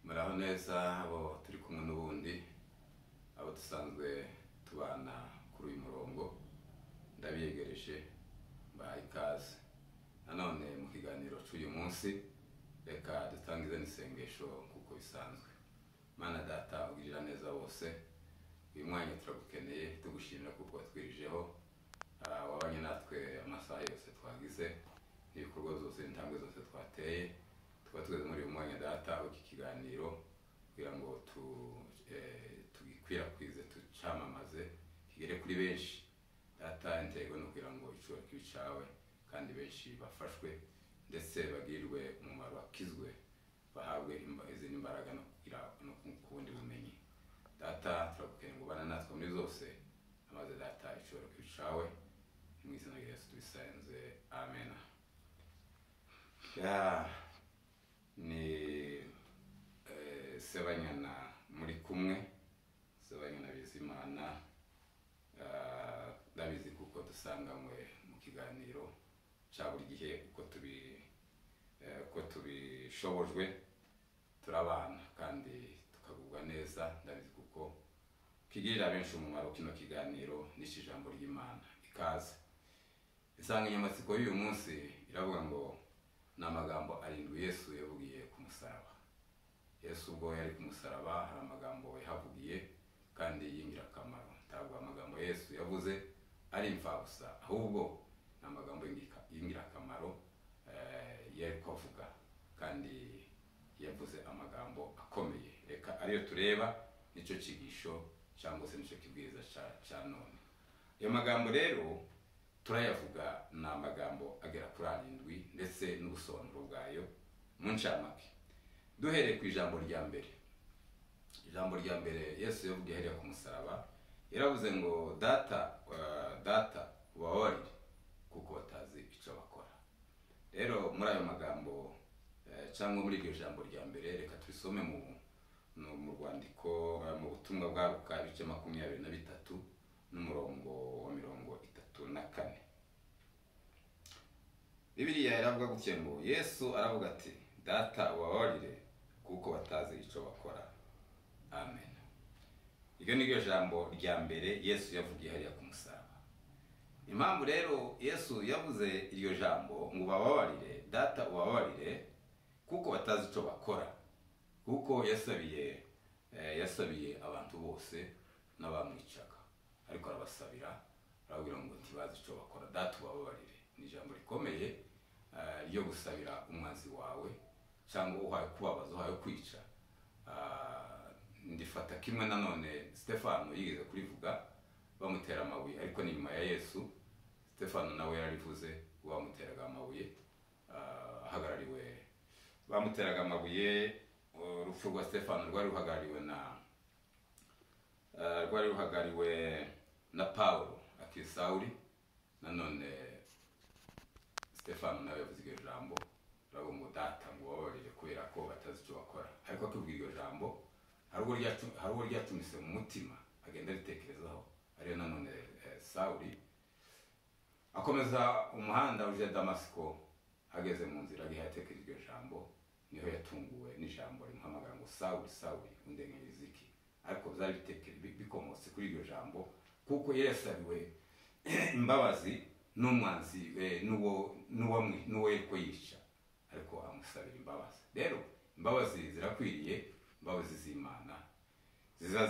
Muraho neza abo turi kumwe n'ubundi, abo dusanzwe tubana kuri uyu murongo, ndabiyegereje mbahaye ikaze nanone mu kiganiro cy'uyu munsi. Reka dutangize n'isengesho kuko bisanzwe. Mana Data ugirira neza bose, uyu mwanya turagukeneye, tugushimira kuko watwirijeho, wabanye natwe amasaha yose twagize n'ibikorwa byose n'intambwe zose twateye. Tukaba tugeze muri uyu mwanya Data w'iki kiganiro kugira ngo tugikwirakwize, tucamamaze, kigere kuri benshi. Data, intego ni ukugira ngo icyubahiro kibe icyawe, kandi benshi bafashwe ndetse bagirwe umumaro, bakizwe, bahabwe izindi mbaraga no kugira no ku bundi bumenyi. Data, turagukeneye ngo ubane natwe muri zose, amaze Data icyubahiro kibe icyawe, mu izina rya Yesu tubisenze, amen. Ya, ni Sebanyana muri kumwe, Sebanyana Bizimana. Ndabizi kuko dusanganywe mu kiganiro cya buri gihe, uko tubishobojwe turabana kandi tukagubwa neza. Ndabizi kuko kigirira benshi umumaro kino kiganiro n'iki jambo ry'Imana. Ikaze. Insanganyamatsiko y'uyu munsi iravuga ngo ni amagambo arindwi Yesu yavugiye ku musaraba. Yesu ubwo yari ku musaraba hari amagambo yahavugiye kandi y'ingirakamaro. Ntabwo amagambo Yesu yavuze ari imfabusa, ahubwo ni amagambo y'ingirakamaro yari kuvuga, kandi yavuze amagambo akomeye. Reka ariyo tureba, nicyo cyigisho cyangwa se nicyo kibwiriza cya none. Ayo magambo rero turayavuga, ni amagambo agera kuri arindwi ndetse n'ubusobanuro bwayo mu ncamake. Duhereye ku ijambo rya mbere. Ijambo rya mbere Yesu yavugiye hariya ku musaraba, yaravuze ngo Data, Data ubabarire kuko batazi icyo bakora. Rero muri ayo magambo cyangwa muri iryo jambo rya mbere, reka turisome mu rwandiko, mu butumwa bwa Luka ibice 23 n'umurongo wa 34. Bibiliya iravuga gutya ngo Yesu aravuga ati Data ubabarire kuko batazi icyo bakora. Amen. Iryo ni ryo jambo rya mbere Yesu yavugiye hariya ku musaraba. Impamvu rero Yesu yavuze iryo jambo ngo ubabarire, Data ubabarire kuko batazi icyo bakora, kuko yasabiye abantu bose n'abamwicaga, ariko arabasabira, arababwira ngo ntibazi icyo bakora, Data ubabarire. Ni ijambo rikomeye ryo gusabira umwanzi wawe cyangwa uhaye kubabaza, uhaye kwica. Ndifata kimwe nanone Stefano yigeze kurivuga bamutera amabuye, ariko ni nyuma ya Yesu. Stefano nawe yarivuze, bamuteraga amabuye, ahagarariwe, bamuteraga amabuye. Urupfu rwa Stefano rwari ruhagarariwe na Paulo akiri Sawuli. Nanone Stefano nawe yavuze iryo jambo, aravuga ngo Data ngo ubabarire kubera ko batazi icyo bakora. Ariko akibwira iryo jambo hari ubwo ryatumise mu mutima, agenda aritekerezaho. Ariyo nanone Sawuli akomeza umuhanda uje Damasiko, ageze mu nzira agiye atekereza iryo jambo, niho yatunguwe n'ijambo rimuhamagara ngo Sawuli, Sawuli undengereza iki? Ariko byari bikomotse kuri iryo jambo, kuko yasabiwe imbabazi n'umwanzi n'uwo yariko yica, ariko amusabira imbabazi. Rero imbabazi zirakwiriye, imbabazi z'Imana ziza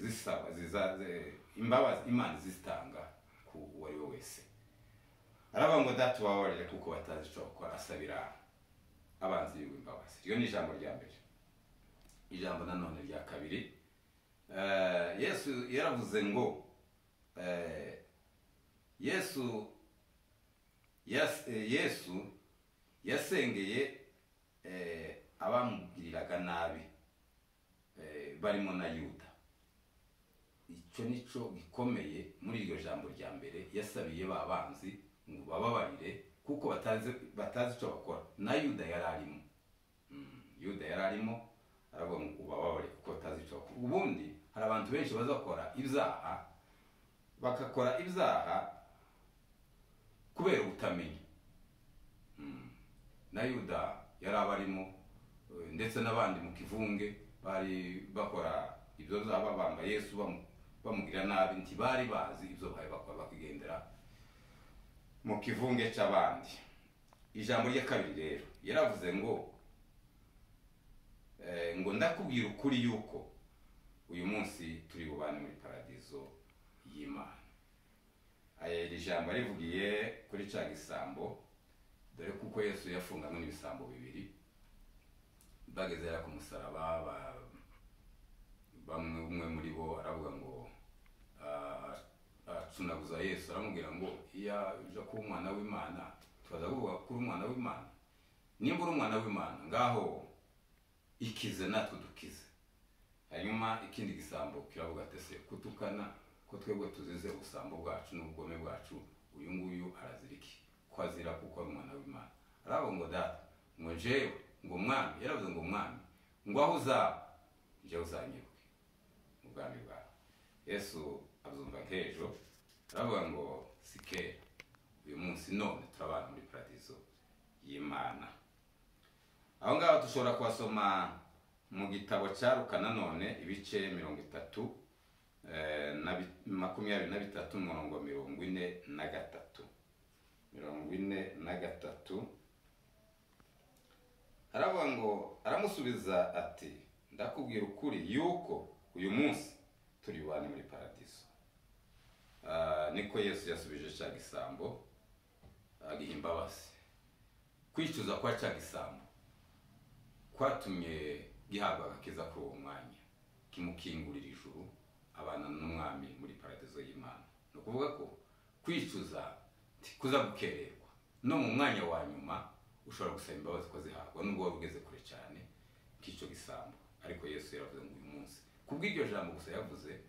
zisaba, ziza imbabazi Imana zitanga ku uwo ari we wese. Aravuga ngo Data ubabarire kuko batazi icyo bakora, asabira abanzi biwe imbabazi. Iryo ni ijambo rya mbere. Ijambo nanone rya kabiri, Yesu yaravuze ngo Yesu yasengeye abamugiriraga nabi, barimo na Yuda. Icyo nico gikomeye muri iryo jambo rya mbere, yasabiye babanzi ngo bababarire kuko batazi icyo bakora. Na Yuda yararimo. Yuda yararimo, aravuga ngo ubababarire kuko batazi icyo bakora. Ubundi hari abantu benshi bazakora ibyaha, bakakora ibyaha kubera ubutamenya. Na Yuda yarabarimo, ndetse n'abandi mu kivunge bari bakora ibyo babamba Yesu bamugira nabi, ntibari bazi ibyo bari bakora, bakigendera mu kivunge cy'abandi. Ijambo rya kabiri rero yaravuze ngo ngo ndakubwira ukuri yuko uyu munsi turi bubane muri paradizo y'Imana. Aya iri jambo rivugiye kuri cya gisambo, dore kuko Yesu yafunganywe n'ibisambo bibiri bageze ku musaraba. Bamwe umwe muri bo aravuga ngo acunaguza Yesu, aramubwira ngo iya uja kuba umwana w'Imana, tubaza kuvuga kuri umwana w'Imana, nimba uri umwana w'Imana ngaho ikize natwe dukize. Hanyuma ikindi gisambo kiravuga ati se kutukana ko twebwe tuzize ubusambo bwacu n'ubugome bwacu, uyu nguyu araziriki ko azira kuko ari umwana w'Imana. Aravuga ngo data, ngo jewe, ngo mwami, yaravuze ngo mwami, ngo aho uzaba jewe uzanyibuke mu bwami bwawe. Yesu abyumva nk'ejo, aravuga ngo si kera, uyu munsi none turabana muri paradizo y'Imana. Aho ngaho dushobora kuhasoma mu gitabo cya Luka nanone ibice 30 na 23 umurongo 43 43. Aravuga ngo aramusubiza ati ndakubwira ukuri yuko uyu munsi turi bubane muri paradizo. Niko Yesu yasubije cya gisambo agiha imbabazi. Kwicuza kwa cya gisambo kwatumye gihabwa agakiza kuri uwo mwanya, kimukingurira ijuru, abana n'umwami muri paradizo y'Imana. Ni ukuvuga ko kwicuza kuza gukererwa, no mu mwanya wa nyuma ushobora gusaba imbabazi ko zihabwa nubwo wari ugeze kure cyane k'icyo gisambo. Ariko Yesu yaravuze ngo uyu munsi, kubw'iryo jambo gusa yavuze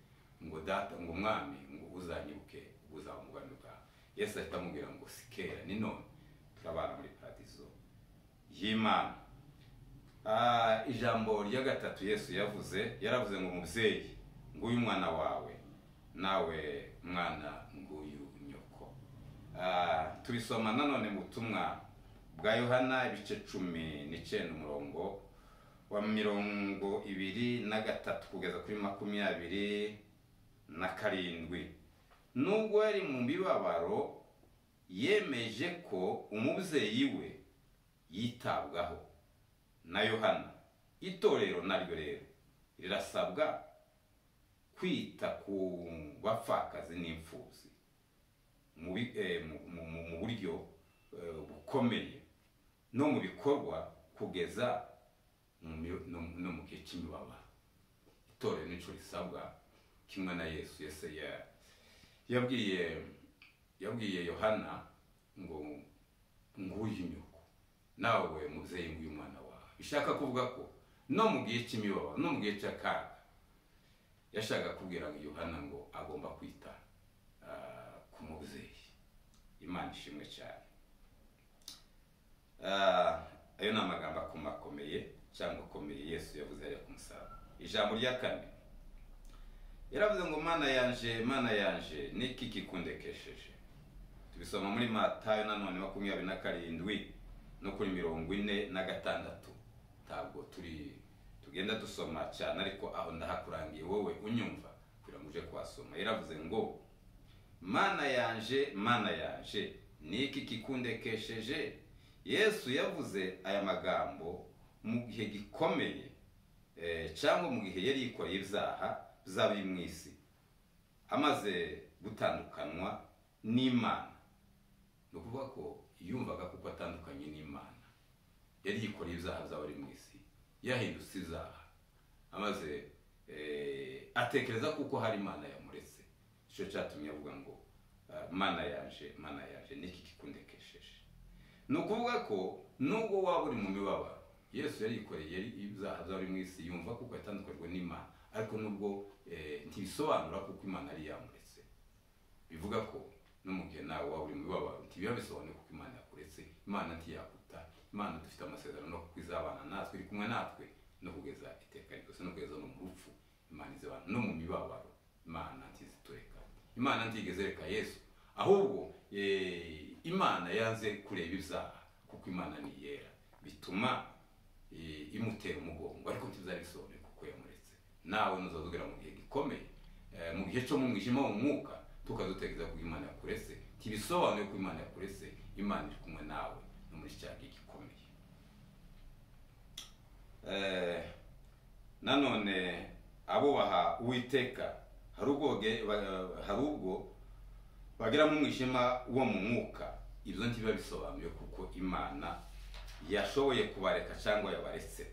ngo data, ngo mwami, ngo uzanyibuke uzaba mu bwami bwawe. Yesu ahita amubwira ngo si kera, ni none turabana muri paradizo y'Imana. Ijambo rya gatatu Yesu yavuze, yaravuze ngo mubyeyi nguyu mwana wawe, nawe mwana nguyu nyoko. Tubisoma nanone mu butumwa bwa Yohana ibice 19 umurongo wa 23 kugeza kuri 27. Nubwo yari mu mibabaro, yemeje ko umubyeyi we yitabwaho na Yohana. Itorero naryo rero rirasabwa kwita ku bapfakazi n'imfubyi mu buryo bukomeye no mu bikorwa kugeza no mu gihe cy'imibabaro. Itorero nico risabwa kimwe na Yesu. Yesu yabwiye Yohana ngo nguyu nyoko, nawe mubyeyi nguyu mwana wawe. Bishaka kuvuga ko no mu gihe cy'imibabaro, no mu gihe cy'akaga, yashaka kubwira Yohana ngo agomba kwita ku mubyeyi. Imana ishimwe cyane. Ayo ni amagambo akomakomeye cyangwa akomeye Yesu yavuze hariya ku musaraba. Ijambo rya kane yaravuze ngo Mana yanje, Mana yanje, niki kikundekesheje? Tubisoma muri Matayo nanone 27 no kuri 46. Ntabwo turi tugenda dusoma cyane, ariko aho ndahakurangiye wowe unyumva kugira ngo uje kuhasoma. Yaravuze ngo Mana yanje, Mana yanje, niki kikundekesheje? Yesu yavuze aya magambo mu gihe gikomeye, cyangwa mu gihe yari yikoreye ibyaha by'abari mu isi, amaze gutandukanwa n'Imana. Ni ukuvuga ko yumvaga kuko atandukanye n'Imana, yari yikoreye ibyaha by'abari mu isi, yahindutse ibyaha, amaze atekereza kuko hari Imana yamuretse. Icyo cyatumye avuga ngo Mana yanje, Mana yanje, niki kikundekesheje? Ni ukuvuga ko nubwo waba uri mu mibabaro, Yesu yari yikoreye ibyaha by'abari mu isi, yumva kuko yatandukanywe n'Imana, ariko nubwo ntibisobanura kuko Imana yari yamuretse. Bivuga ko no mu gihe nawe waba uri mu mibabaro, ntibiba bisobanuye kuko Imana yakuretse. Imana ntiyakuta. Imana dufite amasezerano no kuko izabana natwe, iri kumwe natwe no kugeza iteka ryose, no kugeza no mu rupfu. Imana izabana no mu mibabaro. Imana ntizitureka. Imana ntigeze reka Yesu, ahubwo Imana yanze kureba ibyaha kuko Imana ni yera, bituma imutera umugongo, ariko ntibyari bisobanuye kuko yamuretse. Nawe nuzazugera mu gihe gikomeye, mu gihe cyo mu mwijima mu mwuka, tukadutekereza ko Imana yakuretse. Ntibisobanuye ko Imana yakuretse, Imana iri kumwe nawe no muri cya gihe gikomeye. Nanone abubaha Uwiteka hari ubwo bagera mu mwijima wo mu mwuka, ibyo ntibiba bisobanuye kuko Imana yashoboye kubareka cyangwa yabaretse.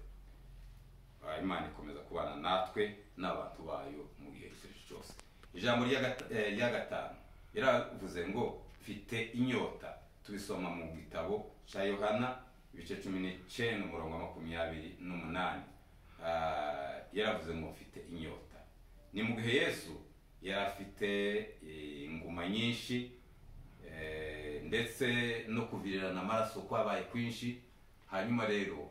Imana ikomeza kubana natwe n'abantu bayo mu gihe cyose. Ijambo rya gatanu yaravuze ngo mfite inyota. Tubisoma mu gitabo cya Yohana ibice 19 umurongo wa 28. Yaravuze ngo mfite inyota. Ni mu gihe Yesu yari afite inguma nyinshi, ndetse no kuvirirana amaraso kwabaye kwinshi. Hanyuma rero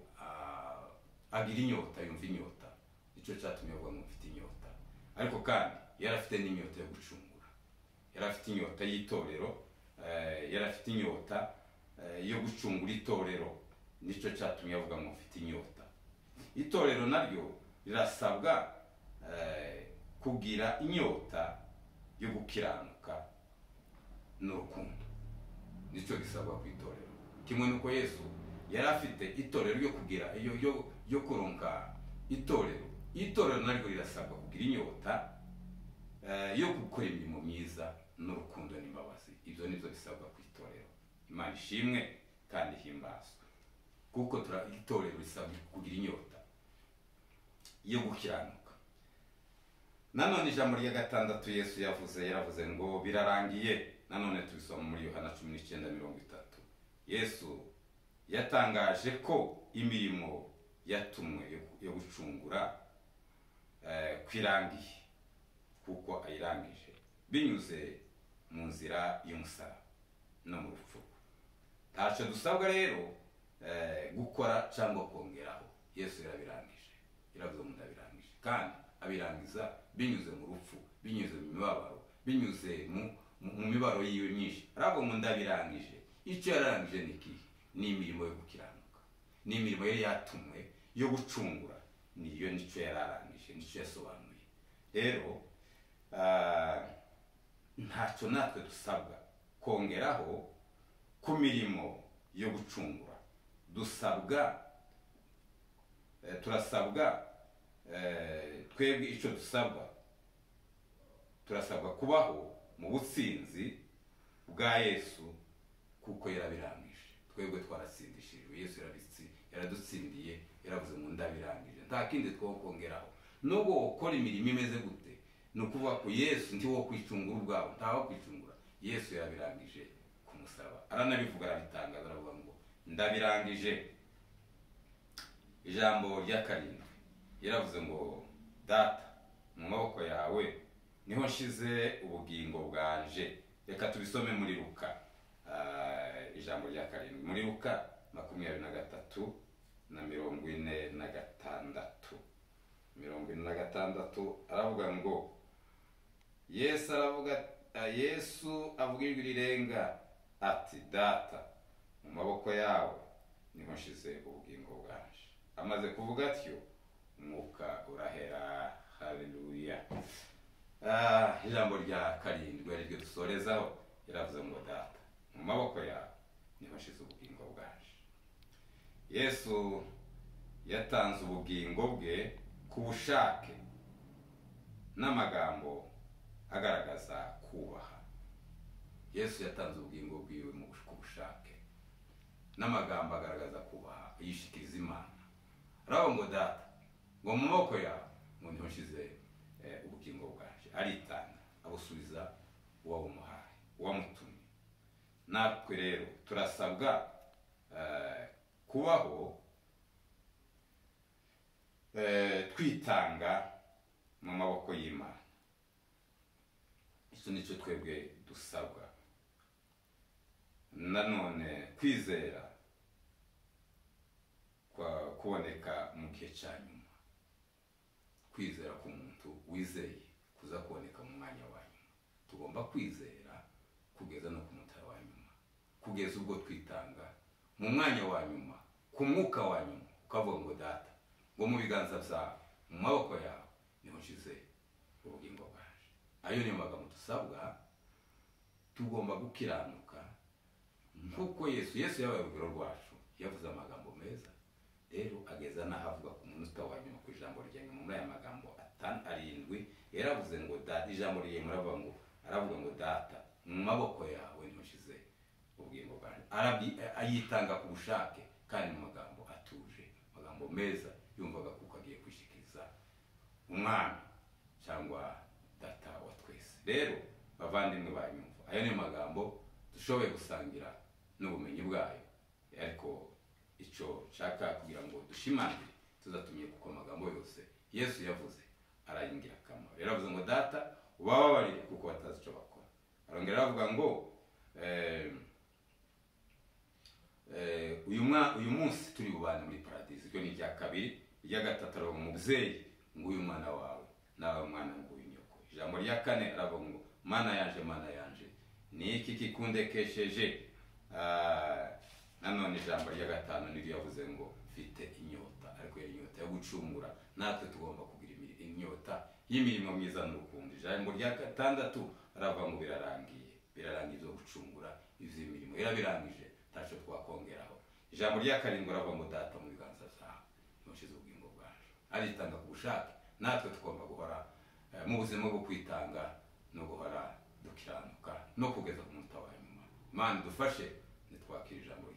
agira inyota, yumva inyota, icyo cyatumye avuga ngo mfite inyota. Ariko kandi yari afite n'inyota yo gucungura, yari afite inyota y'itorero, yari afite inyota yo gucungura itorero. Nicyo cyatumye avuga ngo mfite inyota. Itorero naryo rirasabwa kugira inyota yo gukiranuka n'urukundo. Nicyo gisabwa ku itorero. Kimwe nuko Yesu yari afite itorero ryo kugira yo kuronka itorero, itorero naryo rirasabwa kugira inyota yo gukora imirimo myiza n'urukundo n'imbabazi. Ibyo nibyo bisabwa ku itorero. Imana ishimwe kandi himbazwe, kuko itorero risabwa kugira inyota yo gukiranuka. Nanone ijambo rya gatandatu Yesu yavuze, yaravuze ngo birarangiye. Nanone tubisoma muri Yohana 19:30. Yesu yatangaje ko imirimo yatumwe yo gucungura kwirangiye, kuko ayirangije binyuze mu nzira y'umusaraba no mu rupfu. Ntacyo dusabwa rero gukora cyangwa kongeraho. Yesu yarabirangije, yaravuze ngo ndabirangije, kandi abirangiza binyuze mu rupfu, binyuze mu mibabaro, binyuze mu mibabaro yiwe myinshi. Aravuga ngo ndabirangije. Icyo yarangije ni ikihe? Ni imirimo yo gukiranuka, ni imirimo yari yatumwe yo gucungura, niyo nicyo yararangije, nicyo yasobanuye. Rero ntacyo natwe dusabwa kongeraho ku mirimo yo gucungura. Dusabwa, turasabwa, twebwe icyo dusabwa, turasabwa kubaho mu butsinzi bwa Yesu kuko yarabirangije. Twebwe twaratsindishijwe, Yesu yaradutsindiye, yaravuze ngo ndabirangije, nta kindi twokongeraho. Nubwo ukora imirimo imeze gute, ni ukuvuga ko Yesu nti wo kwicungura ubwawe, ntawo kwicungura. Yesu yarabirangije ku musaraba, aranabivuga, arabitangaza, aravuga ngo ndabirangije. Ijambo rya karindwi yaravuze ngo Data, mu maboko yawe niho nshize ubugingo bwanje. Reka tubisome muri Luka, ijambo rya karindwi muri Luka 23 na 46. 46 aravuga ngo Yesu aravuga, Yesu avuga ijwi rirenga ati Data, mu maboko yawe niho nshize ubugingo bwanje. Amaze kuvuga atyo umwuka urahera. Haleluya. Ijambo rya karindwi ariryo dusorezaho, yaravuze ngo Data, mu maboko yawe niho nshize ubugingo bwanje. Yesu yatanze ubugingo bwe ku bushake n'amagambo agaragaza kubaha. Yesu yatanze ubugingo bwiwe ku bushake n'amagambo agaragaza kubaha, yishikiriza Imana. Aravuga ngo Data, ngo mu maboko yawe ngo niho nshize ubugingo bwanje. Aritanga, abusubiza uwabumuhaye, uwamutumye. Natwe rero turasabwa kubaho twitanga mu maboko y'Imana. Icyo nicyo twebwe dusabwa. Nanone kwizera kuboneka mu gihe cya nyuma. Kwizera k'umuntu wizeye kuza kuboneka mu mwanya wa nyuma. Tugomba kwizera kugeza no ku mutara wa nyuma, kugeza ubwo twitanga mu mwanya wa nyuma, ku mwuka wa nyuma, ukavuga ngo Data, Ngo mu biganza byawe, mu maboko yawe niho nshize ubugingo bwaje. Ayo niyo magambo dusabwa. Tugomba gukiranuka nkuko Yesu yabaye urugero rwacu. Yavuze amagambo meza, rero ageza n'aho avuga ku munota wa nyuma, ku ijambo rya nyuma. Muri aya magambo 7 yaravuze ngo ijambo rye muravuga ngo, aravuga ngo Data, mu maboko yawe niho nshize ubugingo bwanjye. Ayitanga ku bushake kandi mu magambo atuje, amagambo meza, yumvaga kuko agiye kwishikiriza umwami cyangwa Data wa twese. Rero bavandimwe banyumva, ayo ni magambo dushoboye gusangira n'ubumenyi bwayo, ariko icyo nshaka kugira ngo dushimangire tuzatumye, kuko amagambo yose Yesu yavuze ari ingirakamaro. Rero avuze ngo Data, ubababarire kuko batazi icyo bakora. Arongera aravuga ngo uyu munsi turi bubane muri paradizo. Iryo ni irya kabiri. Irya gatatu aravuga ngo mubyeyi, nguyu mwana wawe, nawe mwana nguyu nyoko. Ijambo rya kane aravuga ngo Mana yanje, Mana yanje, ni iki kikundekesheje? Nanone ijambo rya gatanu niryo yavuze ngo mfite inyota, ariko yari inyota yo gucungura. Natwe tugomba kugira inyota y'imirimo myiza n'urukundo. Ijambo rya gatandatu aravuga ngo birarangiye, birarangiye ibyo gucungura, iby'imirimo yarabirangije, ntacyo twakongeraho. Ijambo rya karindwi aravuga ngo Data, mu biganza byawe ntushize ubugingo bwacu. Aritanga ku bushake. Natwe tugomba guhora mu buzima bwo kwitanga no guhora dukiranuka no kugeza ku munota wa nyuma. Imana idufashe nitwakira ijambo.